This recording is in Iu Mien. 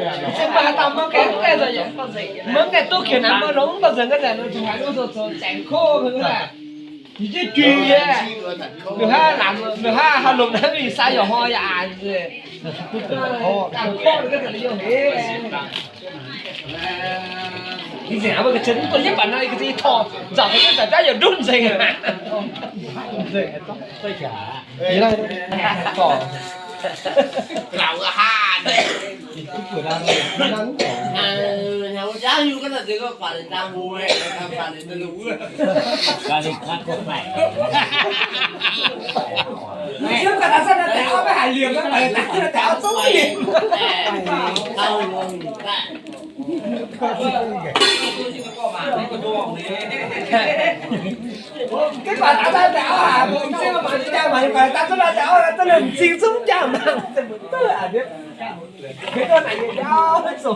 Se mv baac haaix dauh maiv gaengh, maiv gaengh duqv qiex naaiv, maiv longx mv baac nzengc ga'naaiv nor, zuqc haaix nyungc zoux zoux zaengc kouv haic. Yie jienv juiz yie, ninh hnangv lamz, ninh hnangv haaix lomc naaiv mingh sai yaac hnoi yaac aqc nzengc. Ganh kouv ninh ga'naaiv yaac heix. Ih nzengc mbuo ga'zien mv baac naaiv ga'zien torh nzauc ga'zien daaih biauv yaac ndutv nzengc. Kết quả táo ra táo hả? Mùng riêng mà đi ra mà phải táo ra táo ra, tức là mình xin xúc chả mặn, tức là biết. Thế con này thì táo rồi.